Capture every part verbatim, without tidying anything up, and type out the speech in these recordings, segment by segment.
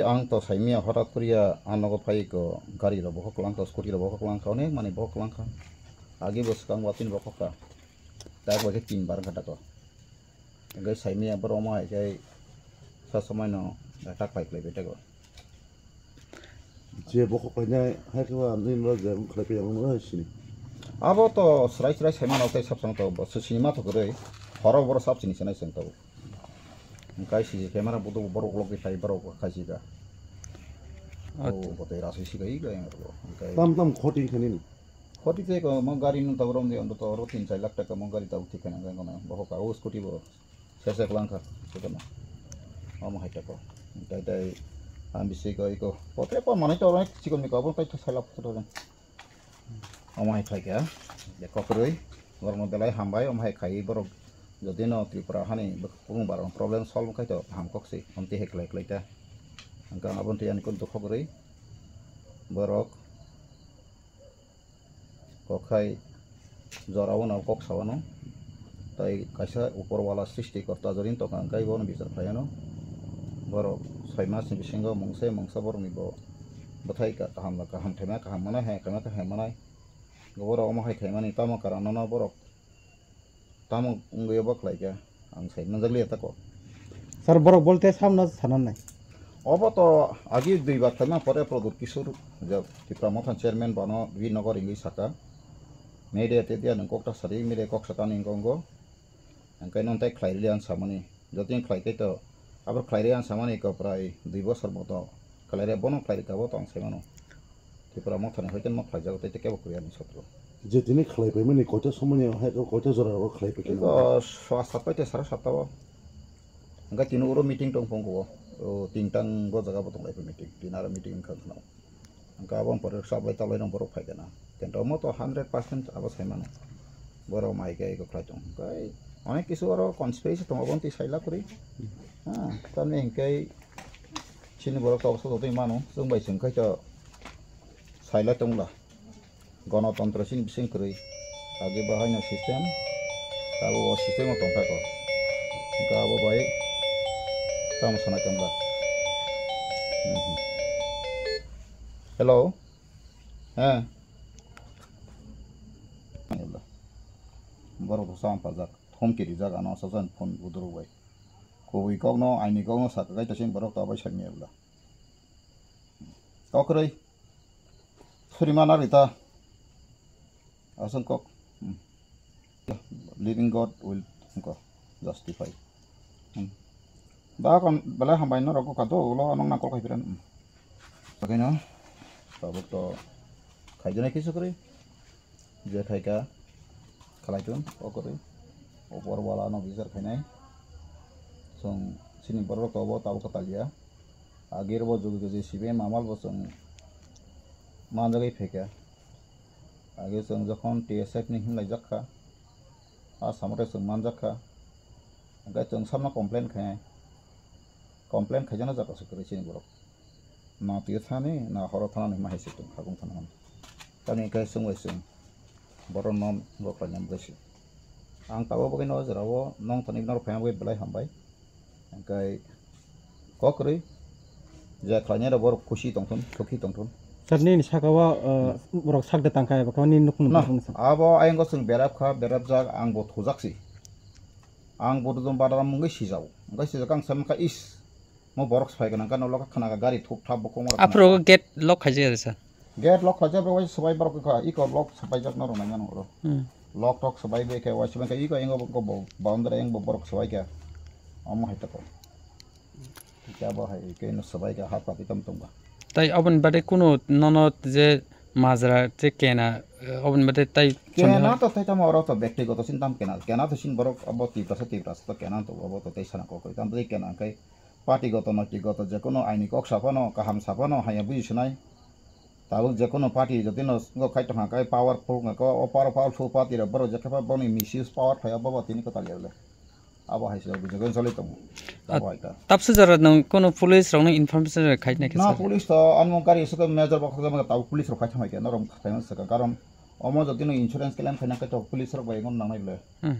Ang to saimia hotat koriya, ang nogo phai ko gari rok bokhok lang kha, scooty rok bokhok lang kha, onek manwi bokhok lang kha. Agi bo swkang watwi ni bokhok kha. Tak bai khe tin bar wngkha tako. Hingke saimia borok omo hai khe sa samai no attack pai khlai bai tako. Je bokhok khlainai hai khe ba nini no je wng khlai pai ang no sini. Abo to srai srai sai mano tei sab sang to bo se sini ma to kwrwi. Horo boro sab sini sanai seng to. Hingkai sisi camera budu borok logwi khai borok khai sika. At- Oh, botoi rasi sika i ga yang ro. Hingkai tam tam khoti khe nini. Khoti te ko mo gari no tawrom de ondo to oro tin char lakh taka mo gari tawk thik khana ga kono. Bokhok ka o scooty bo. Sese kwlang kha, sese kwlang. Omo hai tako. Tai tai ang bisi ko iko. Pote ko manai to onek chikon ni ko abo tai to sala photo. Omo hai khai kha. Je kokroi. Borok no belai hambai omo hai khai borok. Jodi no Tripura hani bwkhwrwng barok problem solve khai to ham kok si. Omti hai klai klai ta. Ang kang abon tiyani kon to kokroi. Borok. Kok hai jora o no kok sa wano. Tai kaisa upor wala srishti korta jorin tongkha, hingkai bono bichar khlai ano. Borok soi mas ni bisingo mungsa mungsa borok ni bo bwthai ka-, kaham kaham khaima kaham manai, hai khaima kaham manai. Borok omo hai khaimani tamo karon no borok Tamo wngwi obo khlai kha, ang sai manjak liya tako. Sir, borok bolte samno sana nai. Obo to agi dui bar khlaima pore Pradyut Kishore, je Tipra Motha chairman, bono Virnagar wngwi saka. Media te dia nwng kok ta sari, media kok saka ni wngkha wngo. Hingke nwng tai khlai liya ang samani. Jotoni khlai khe to, abo khlai re ang samani ko prai dui bosor moto khlai re, bono khlai rikha bo to ang sai mano. Tripura Mothani hoite ma khlai jago tei kebo kwrwi ani sotro. Je tini khlai paimani koita somoni hai ko koita jora ro khlai paikhe? Iko swa satta te sara satta o. Hingke tini uro meeting tong phung ko. O tin tang go jaga bo tong lai meeting. Tin aro meeting wngkha khna. Hingke aboni pore sablai tablai rok borok phai kana. Kintu omo to hundred percent abo sai mano. Borok mai khe eko khlai tong. Hingke onek kisu oro conspiracy tongo, obo twi sai la kwrwi. Ha, tamni hingke chini borok to obosok totwi mano. Chwng bai chwng khai to sai la tong la. Gonotontro chini bising kwrwi. Agi bo haino system. Abo o system o tong kha ko. Hingke abo bai tamo sana tong la. Mhm. Hello. He. Borok rok chama pajak, thomki rijak ano sajan phone budurok bai. Kubui kokno, aini kokno saka kai tosin borok to abai sani ebla. Kokroi. Suri mana rita. Asong kok. Hmm. Living God will ko justify. Hmm. Da kon belai hambai no rok ka do ulo nong nang kol khai piran. Hmm. Bagino. Tabuk to khai jone kisu kri. Je khai ka khalai tun o kri. Opor wala no bijar khainai. Song sini borok to bo tabuk ka talia. Agir bo jugi jugi sibe mamal bo song manjagwi phaikha. Age chwng jokhon T S F ni himlai jak kha, a samate chwng man jak kha, hwnkhe chwng samno complain khai, complain khaijakna jaga se kwrwi chini borok. Na twi thani, na horo thani hinma hai se chwng khagong thani hwn. Tamni hwnkhe chwng bai chwng borok no bo khlaina bagwi se. Ang tabuk bagwi no o jora o nong thani norok phaina bagwi belai hambai. Hwnkhe kok kwrwi je khlainai rok borok khusi tongthun, sukhi tongthun. Sir, nini saka o, uh, borok sak de tangkha eba khe nini nukung Na, nukung sa. Abo ayang o chwng berap kha, berap jak, ang bo thujak si. Ang bo dudum badaram wngwi sijao. Wngwi sijak ang sa mankha is. Mo borok sai gwnang kha, nolo kha khna kha gari thup thap bo kongor. Aphuru gate lock khaijak ya sir. Gate lock khaijak bai waisa swbai borok kha, iko lock swbaijak no rwnai mano oro. Hmm. Lock tok swbai bai khe waisa bai khe iko ingo bo, bo boundary ingo borok swbai khe. Omo hai tako. Khe abo hai khe no swbai khe hap kati tam tongba. Tai aboni bade kuno nono je majra je kena, eh, aboni bade tai kena sondeho? To tai tamo oro to bektigoto sin tam kena. Kena to sin borok abo Tiprasa, Tiprasa to kena to abo to tai sana kokoi. Tam tai kena kai party goto, noiti goto, jekono aini kok saphano, kaham saphano, haya buji sinai. Tabuk jekono party jotino ngo khai tongkha, kai powerful wngkha, o power-, powerful party rok borok jekhe pha boni misuse power phai, o bobo tini kwtal ya le. Abo hai se bujagwi choli tongo. Abo hai ta. Tapsa jora nang kono police rokno information rok khai nai khe Na sir? Police to ano gari suka major bokha jama tabuk police rok khai thangbai khe norok khai sakha, karon omo jotino insurance claim khaina khe to police rok bai ngon nangnai le. Hmm.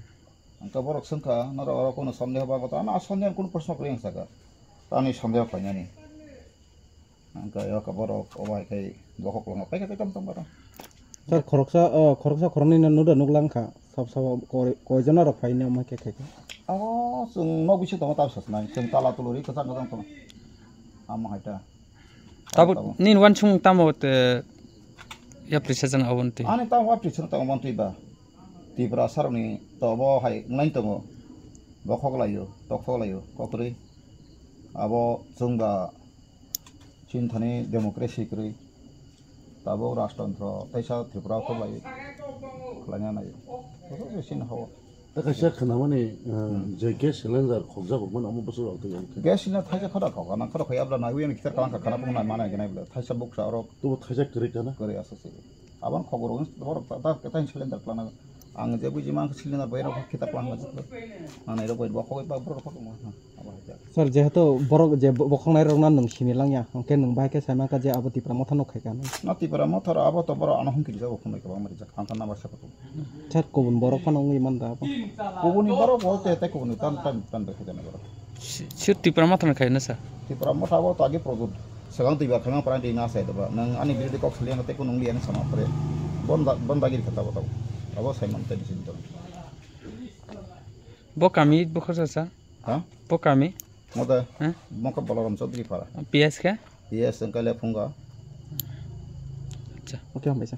Ang to borok swngkha, norok oro kono sondeho ba, ano sondeho kono proshno kwrwi ang sakha. Ani sondeho khlainani. Hwnkhe o kaborok obo hai khai bokhok lama paikha tei tamo tamo tamo. Sir, khoroksa, o, khoroksa khoroknwi no nuda nuklang kha. Sab sabo koi, koijon rok phaina omo khe khai kha. Abo chwng nok bisingo tongo ta sasnai. Chwng tala tuluri kwchang kwchang tongo. Amo hai ta. Tabuk nini wansukmung tamo te yapri sajana aboni twi? Ani tamo yapri sajana tamo aboni twi ba. Tiprasarokni tobo hai wnglaino tongo. Bokhok laio, tokhok laio, kokrwi. Abo chwng ba chini thani democracy kwrwi. Tabuk rajtantro teisa Tripura khok lai, khlaina naio. Boso se sini hao. Ta kaisa khwnamani, uh, je gas cylinder khokjak rok mani omo bwswk rok twi ang khe. Gas cylinder thaisa khorok khok, nang khorok khoi abla naiwi ani kitar kalang ka khana pung nai mana gwnai bwle. Thaisa buksa orok. Tubo thaisa kwrwi kana? Kwrwi aswk se. Abon khok rok borok ta, ta, ta cylinder kwlana. Ang je buji mang cylinder bai rok kitar kalang ka. Ang nai rok bai bo khogoi ba borok khok ma. Abo hai jak. Sir, jehetu borok je bo-, bokhoknai rokno nwng sini langya, hwnkhe nwng bahai khe sai mankha je abo Tipra Motha no khai kha hinwi. Na Tipra Motha ro abo to borok ano humkhi rijak, bo phunui kwbangma rijak, ang kha number sa kutung. Sir, kubun borok phano wngwi man da abo? Kubuni borok bo te, te kubuni tan, tan, tan bai khai jani borok. Si-, sir, Tipra Motha no khai na sir? Tipra Motha bo to agi product. Swkang twi ba khaima pran twi na sai da ba. Nwng ani birodhi kok sali ang te kunu wngli ani sama pore. Bon da, bon dagi kha tabo tabo. Abo sai man te bisi ni tong. Bo kami, bo khorsa sa? Ha? Bo kami? Moda. Ha? Mokha Balaram Chaudhary para. P S khe? P S wngkha le phunga. Acha. Okay, hambai sa.